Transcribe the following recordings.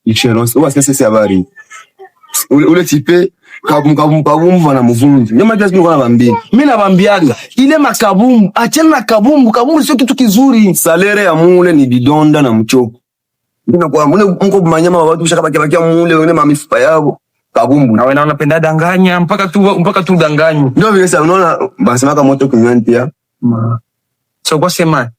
Icheros. Uwa sisi habari. Ule ule type kabum kabum kabum wana mvunji. Ndio maana sisi nabambia. Mimi nabambiaga ile makabumbu, achana na kabumbu, kabumbu sio kitu kizuri. Salaire ya mule ni bidonda na mchoko. Ndio kwa mule mko manyama wa watu shaka bakia bakia mule wengine mamifupa yao kabumbu. Na wewe unapenda danganya mpaka tu danganywe. Ndio vile sasa unaona basema kama moto kinywani pia. So kwa sema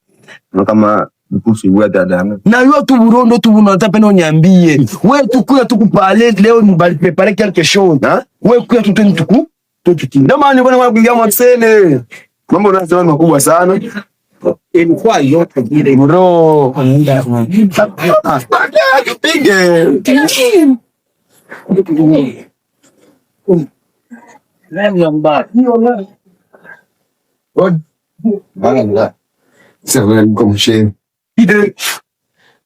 Na kama mkusu wewe dada. Na yo tu burondo tu buno nataka uniambie. Wewe tu kuya tu kupale leo mbali préparer quelque chose. Ha? Wewe kuya tu twende tuku tu Ndio maana nilikuwa nakuingia mwasene. Mambo unasema ni makubwa sana. Ilikuwa yote ile bro. Tupige. C'est vrai comme chien.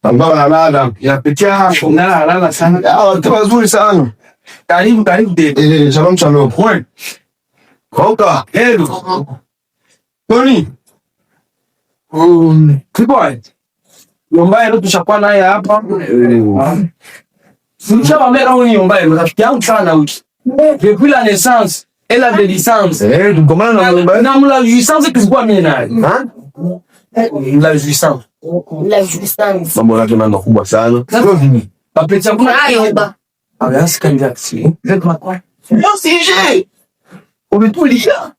Ambao wanalala. Yapitia nala lala sana. Ah, watu wazuri sana. Karibu karibu de. Eh, shalom shalom. Wewe. Koka. Hello. Tony. Boy. Nyumba yetu tushakuwa naye hapa. Sinishawaambia kama ni nyumba yetu, rafiki yangu sana huyu. Depuis la naissance et la licence. Eh, tukomana na nyumba. Na mla jouissance tulikuwa mimi naye. Ha? La jouissance. La jouissance. Mambo yake ni makubwa sana. Papetia kuna Ayo ba. Ah, c'est candidat. Vous Non, c'est j'ai. Umetulia.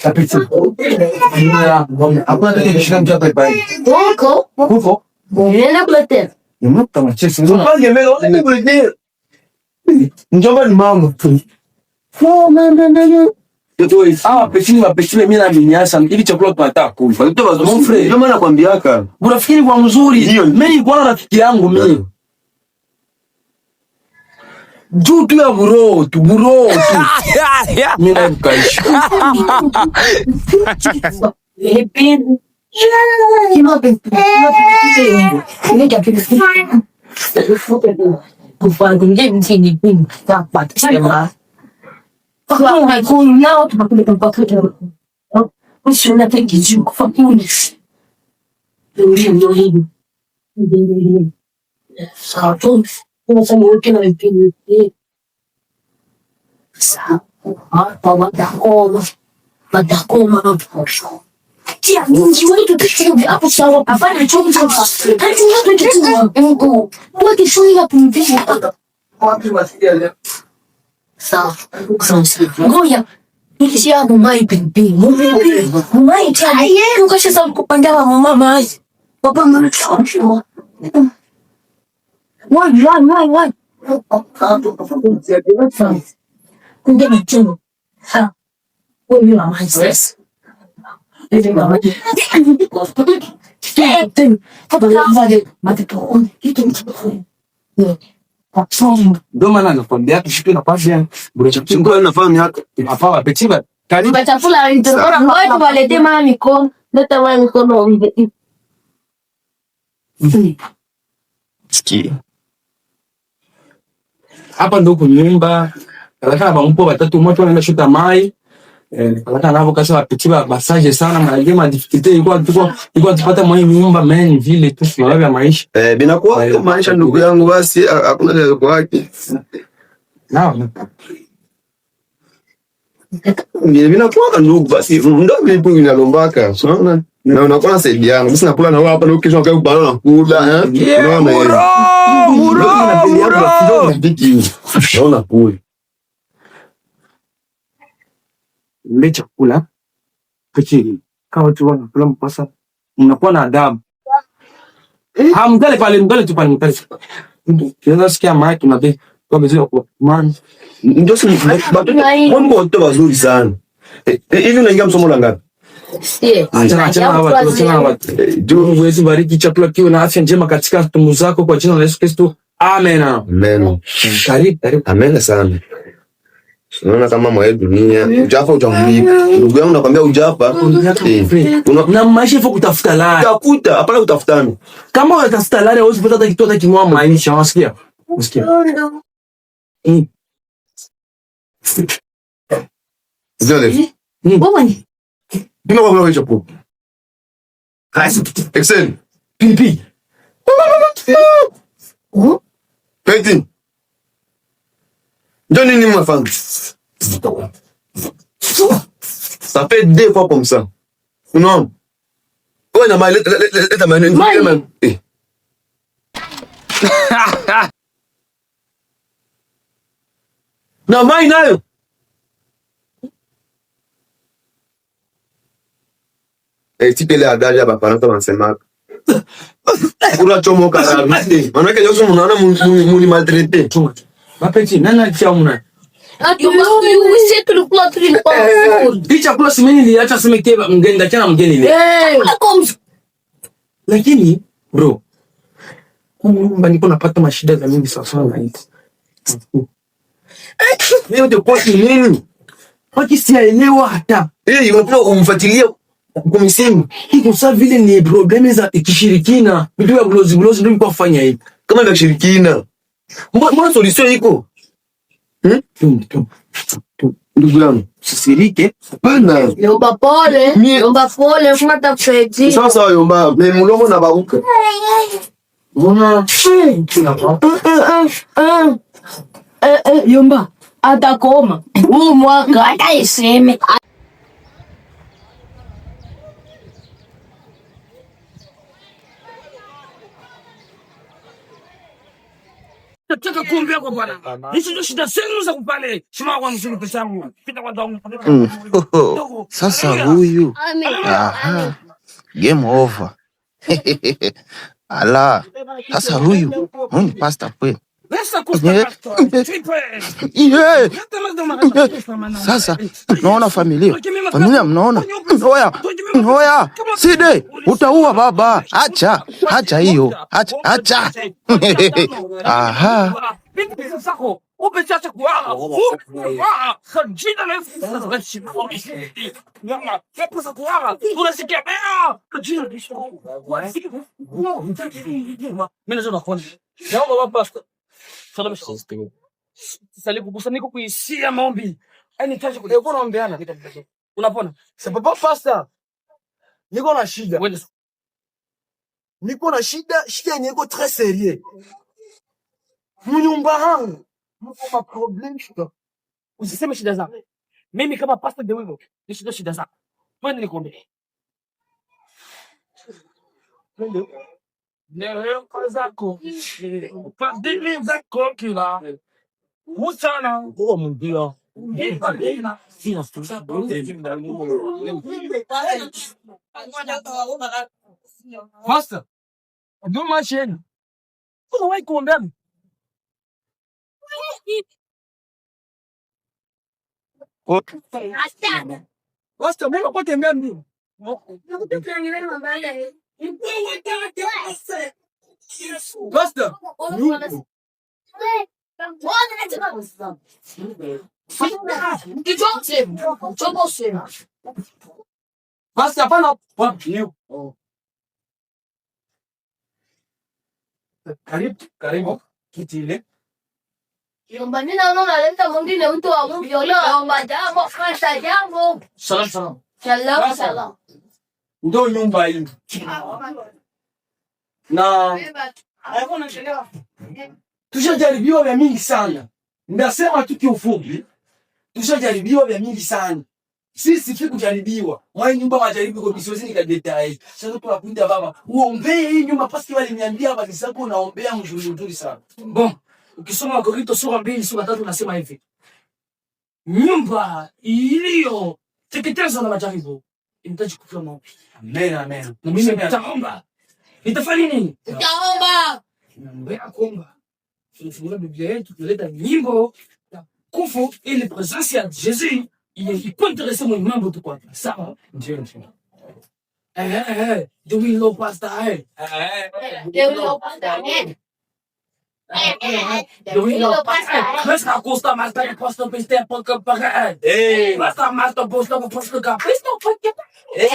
Papetia. Hakuna kitu kishika mtu hapa pale. Huko. Huko. Nenda kuletea. Upange mbele, uone Njomba ni mama. Oh, man, man, man. Ah, pechini mapechini mimi na minyasa ili chakula tunataka kula. Watoto wazuri. Mon frère. Ndio maana nakwambiaka. Urafiki ni kwa mzuri. Ndio. Mimi nilikuwa na rafiki yangu mimi. Juu tu ya buro tu, buro tu. Mimi na mkaishi. Pilipili. Ngoja Ndio maana nakwambia tushike na kwa bien. Bure chakula. Sikuwa nafanya miaka. Hapa wapechi ba. Karibu. Bachafula watu walete mama mikono, leta mama mikono. Sikia. Hapa ndo kunyumba. Kalaka ba mpo batatu mmoja anaenda shuta mai. Eh, kalaka navo kasa wapechi ba massage sana malgré ma difficulté ilikuwa tupata mwa nyumba men vile tu tunalala ya maisha. Eh, binakuwa Eh, maisha ndugu yangu basi hakuna ile kwake. Nao. Vile binakuwa ndugu basi ndio vile tu inalombaka. Unaona? Na unakuwa nasaidiana. Basi nakula na wewe hapa na kesho ukae kubana na kula, eh? Unaona hiyo? Muro, muro. Unaona kule. Mle chakula pekee kama watu wanakula mpasa mnakuwa na adabu. Ah, mkale pale, mkale tu pale, mkale. Tunaweza sikia mic na be kwa mzee kwa man. Ndio si watoto watoto wazuri sana. Eh, eh, hivi unaingia msomo la ngapi? Achana achana na watu, achana na watu. Eh, juu Mungu wetu bariki chakula kiwe na afya njema katika tumbo zako kwa jina la Yesu Kristo. Amen. Amen. Karibu karibu. Amen sana. Unaona kama mwa hii dunia ujafa utamulika. Ndugu yangu nakwambia ujafa. Eh, una Na maisha ifo kutafuta lari. utafuta, hapana kutafutana. Kama unatafuta lari hauwezi kupata hata kitu hata kimoja maisha, unasikia? Unasikia? Mm. Ndio leo. Dima kwa kwa chapo. Excel. Pipi. Petit. Ndio nini mwafanya? Ça fait deux fois comme ça. Non. Ouais, non, mais leta maneno. Eh. Na mai nayo. Eh, tipele adaja baparanta wanasema. Unachomoka na Manake leo mnaona muni maltraité. Mapeti, nani alitia mna? Hii chakula si mimi niliacha sema ke mgeni ndachana mgeni ile. Lakini bro, nyumba niko napata mashida za mingi sana sana na hizi. Leo ndio kwa nini? Kwa siaelewa hata. Eh, unapenda umfuatilie kwa misimu. Iko sawa vile ni problemi za kishirikina. Vitu vya bulozi bulozi ndio kwa kufanya hivi. Kama vya kishirikina. Mbona solution iko? Hmm? Ndugu yangu, usisirike. Hapana. Yomba pole. Yomba pole, Mungu atakusaidia. Sawa sawa yomba, me mulomo na bauka. Mbona Yomba atakoma huu mwaka hata iseme. Nataka kuombea kwa Bwana. Hizo ndio shida zenu za kupale. Simama kwa mzuri pesa yangu. Pita kwa damu. Sasa huyu. Aha. Game over. Ala. Sasa huyu. Huyu ni pastor kweli. Sasa mnaona familia, familia mnaona, oya oya, side utaua baba, acha acha hiyo, acha acha. Aha. Niko kuishia maombi. Unapona. Papa pastor. Niko na shida. Niko na shida, shida yenye iko très sérieux. Munyumba yangu mko ma problem shida. Usiseme shida zako. Mimi kama pastor de wivo, ni shida shida zako. Twende nikuombee. Twende. Neema zako, fadhili zako kila mchana. Pastor, ndio maisha yenu. Unawahi kuombea? Pastor, mbona kwa tembea mimi? Pastor, Pastor, hapana. Karibu, karibu kiti ile. Yomba nina naona unaleta mwingine mtu wa Mungu. Yomba jambo, kwanza jambo. Salam salam. Shalom shalom. Ndio nyumba hii. Na tushajaribiwa vya mingi sana. Ndasema tu kiufupi, tushajaribiwa vya mingi sana. Sisi fi kujaribiwa. Mwa nyumba majaribu kwa siwezi nikadetail. Sasa tunakuita baba, uombee hii nyumba paski waliniambia habari zako unaombea mzuri mzuri sana. Bon, ukisoma Wakorintho sura 2 sura 3 nasema hivi. Nyumba iliyoteketezwa na majaribu inahitaji kupewa maombi. Amen, amen. Na mimi nitaomba. Nitafanya nini? Nitaomba. Tunaombea kuomba. Tunafungua Biblia yetu, tunaleta nyimbo ya kufu ili presence ya Jesus ikuinteresse mwenye mambo tu kwanza. Sawa? Ndio, ndio. Do we know pastor? Do we know pastor? Do we know pastor? Mas custa mais para posto piste porque para. Eh. Mas mais to posto posto ka posto porque. Eh.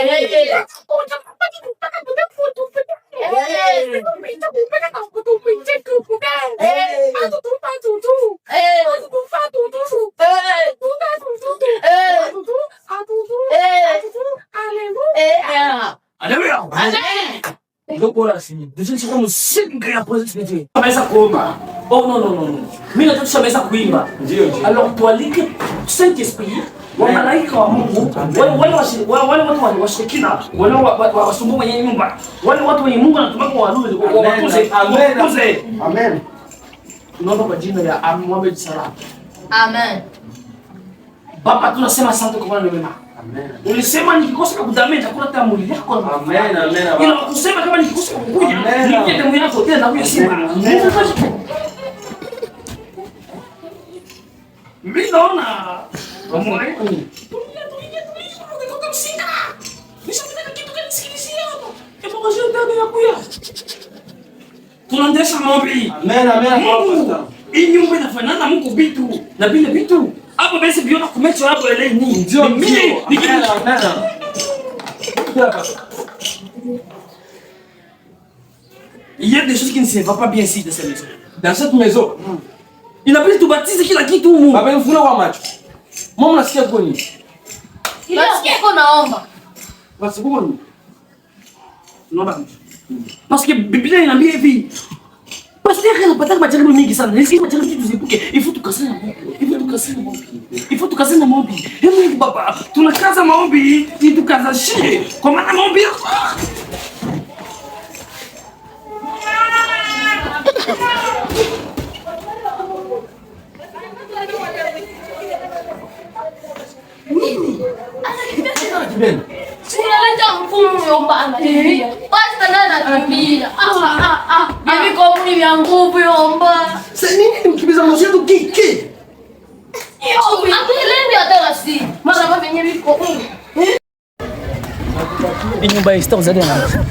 Haleluya. Ndio bora. Déjà nishakuwa msingi ya presence de Dieu. Tumeweza kuomba. Oh non non non non. Mimi nataka tushameweza kuimba. Ndio, ndio. Alors tualike Saint Esprit wa malaika wa Mungu, wale watu wa washirikina, wale wasumbua wenye nyumba, wale watu wenye Mungu anatumaka wanuze, wakuze, Amen. wakuze. Amen. Tunaomba kwa jina ya Muhammad Salah. Amen. Baba, tunasema asante kwa maana ni wema. Amen. Ulisema nikikosa kukudameni chakula hata mwili yako na mafuta. Amen, amen, amen. Ila kusema kama nikikosa kukunya, Amen. nikie damu yako tena na simba. Amen. Mimi naona Tulia, tulia, tulia, kutoka msinga. Nishataka kitu gani sikilizia hapo. Hebu ngoja ndani ya kuya. Tunaendesha maombi. Amen, amen. Mungu, hii nyumba inafanana Mungu bitu na vile bitu. Hapo basi biona kumecho hapo ele ni. Ndio, Ni ndio. mimi, ni Amen, kitu. amen. Il y a des choses qui ne se vont pas bien ici dans cette maison. Dans cette maison. Inabidi tubatize kila kitu humu. Baba mfuna kwa macho. Mama unasikia kwa nini? Nasikia uko naomba. Basi kwa nini? Tunaomba mtu. Parce que Biblia inaambia hivi. Pastor anapata majaribu mingi sana. Nisikie majaribu tuzipuke. Il faut tukasane na Mungu. Il faut tukasane na maombi. Il faut tukasane na maombi. Ee Mungu Baba, tunakaza maombi ili tukazashie. Kwa maana maombi yako. Unaleta mfumo yomba anakimbia. Pasta naye anakimbia. Ah ah ah. Bibi kwa mimi vya nguvu yomba. Sasa nini mkimbiza mwanzo yetu kiki? Atuelewi hata na si. Mara kwa venye biko. Hii nyumba hii sitakuzalia na.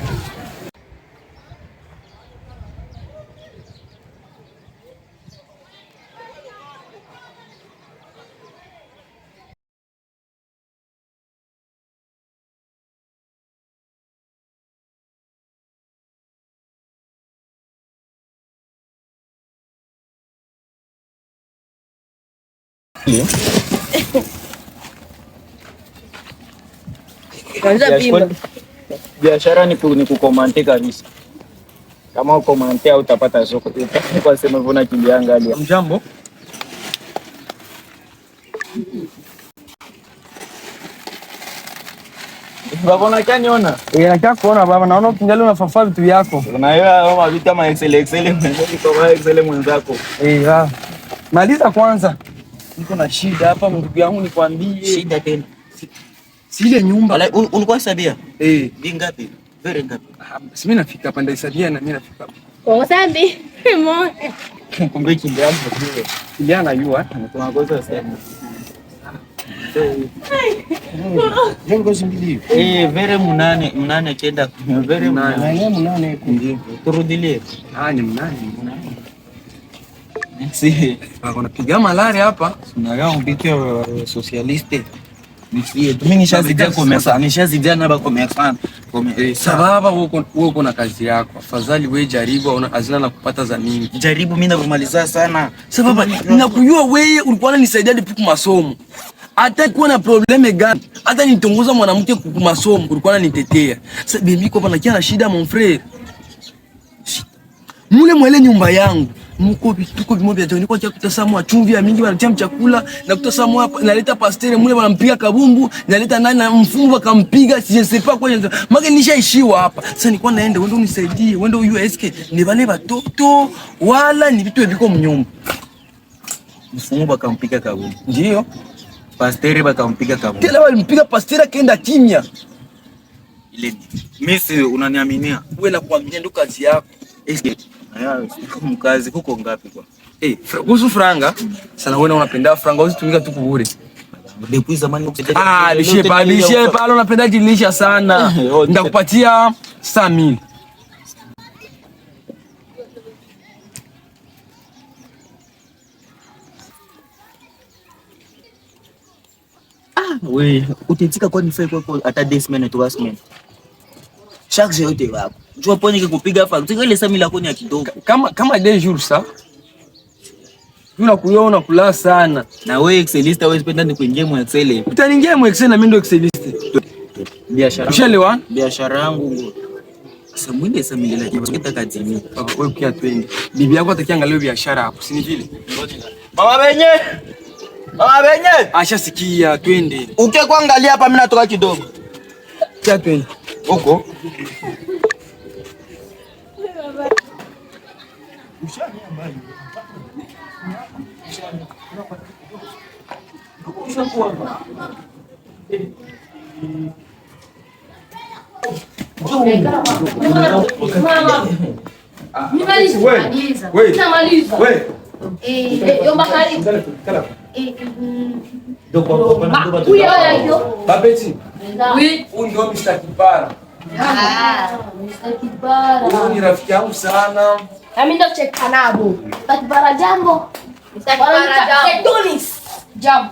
Biashara ni kukomante kabisa. Kama ukomante au utapata soko. Kwa sema hivyo nakimbianga hadi. Mjambo. Baba unakaniona? Eh, nataka kuona baba, naona ukingali unafafaa vitu vyako. Unaelewa kama vitu kama Excel Excel mwenzako kama Excel mwenzako. Eh, ah. Maliza kwanza. Niko na shida hapa ndugu yangu nikwambie. Shida tena. Si ile nyumba. Wala ulikuwa hesabia? Eh, Bi ngapi? Vere ngapi? si mimi nafika hapa ndahesabia na mimi nafika hapa. Kwa sababu Kumbe kimbianga vile. Kijana yua. Tunakosa sana. Jengo zimbili. Eh, vere munane, munane kenda. Vere munane. Munane Ndio. Turudilie. Nani mnani? Si. Baba unapiga malari hapa. Tunagaa mpite socialiste. Mimi nishazidia commerçant, nishazidia na ba commerçant. Sababa wewe uko na kazi yako. Afadhali wewe jaribu una hazina na kupata za mingi. Jaribu mimi navyomaliza sana. Sababa nakujua wewe ulikuwa unanisaidia depuis kwa masomo. Hata kuwa na problème gani? Hata nitongoza mwanamke kwa masomo ulikuwa unanitetea. Sasa bibi kwa panakia na shida mon frère. Mule mwele nyumba yangu muko vituko vimoja vya nilikuwa kia kutasamwa chumvi ya mingi wanatia mchakula na kutasamwa hapa naleta pastere mule wanampiga kabumbu naleta nani na mfumbo akampiga si je sais pas quoi maka nishaishiwa hapa. Sasa nilikuwa naenda wende unisaidie wende USK ni wale watoto wala ni vitu viko mnyumba Mfumo bakampiga kabumbu. ndio Pastere bakampiga kabumbu. tena walimpiga pastere akaenda kimya. Ile mimi si unaniaminia. Wewe nakwambia ndo kazi yako. Eske haya mkazi kuko ngapi kwa? Eh, kuhusu franga sana wewe unapenda franga usitumika tu kubure. Depuis zamani Ah, lishie pale, lishie pale unapenda jilisha sana. Nitakupatia 5000. Oui, utaitika kwa nifai kwako hata 2 semaines 3 semaines. Charge yote wako. Jua pone kukupiga hapa. Ile sami lako ni ya kidogo. Kama deux jours sa. Unakuya unakula sana. Na wewe excelista wewe penda ni kuingia mu Excel. Utaniingia mu Excel na mimi ndo exceliste. Biashara. Ushaelewa? Biashara yangu. Sasa mwile sasa mimi ndio kazini. Baba wewe pia twende. Bibi yako atakiangalia biashara hapo, si ni vile? Mama benye. Mama benye. Ashasikia, twende. Uke kuangalia hapa mimi natoka kidogo. Kia twende. Huko. Nimaliza. Wewe. Namaliza. Wewe. Eh, eh, yomba karibu. Kala. Eh, mm. Kuya hiyo. Babeti, Oui. huyu ndio Mr. Kipara. Ah, Mr. Kibara. Huyu ni rafiki yangu sana. Na mimi ndo cheka nabo. Mr. Kibara jambo. Mr. Kibara jambo. Tunis. Jambo.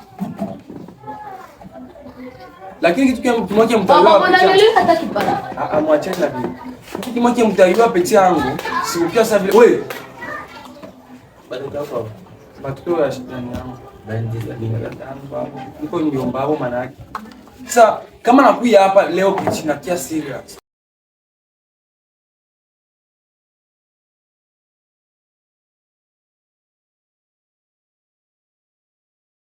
Lakini kitu kimoja Mama mtaiwa mbona pete. nili hata Kibara. Ah, ah, mwacheni na bibi. Kitu kimoja mtaiwa pete yangu. Si ukiwa sasa vile. Wewe. Batoto ya shetani yangu. Niko nyumba hapo maana yake. Sasa kama nakuja hapa leo pichi na kia serious.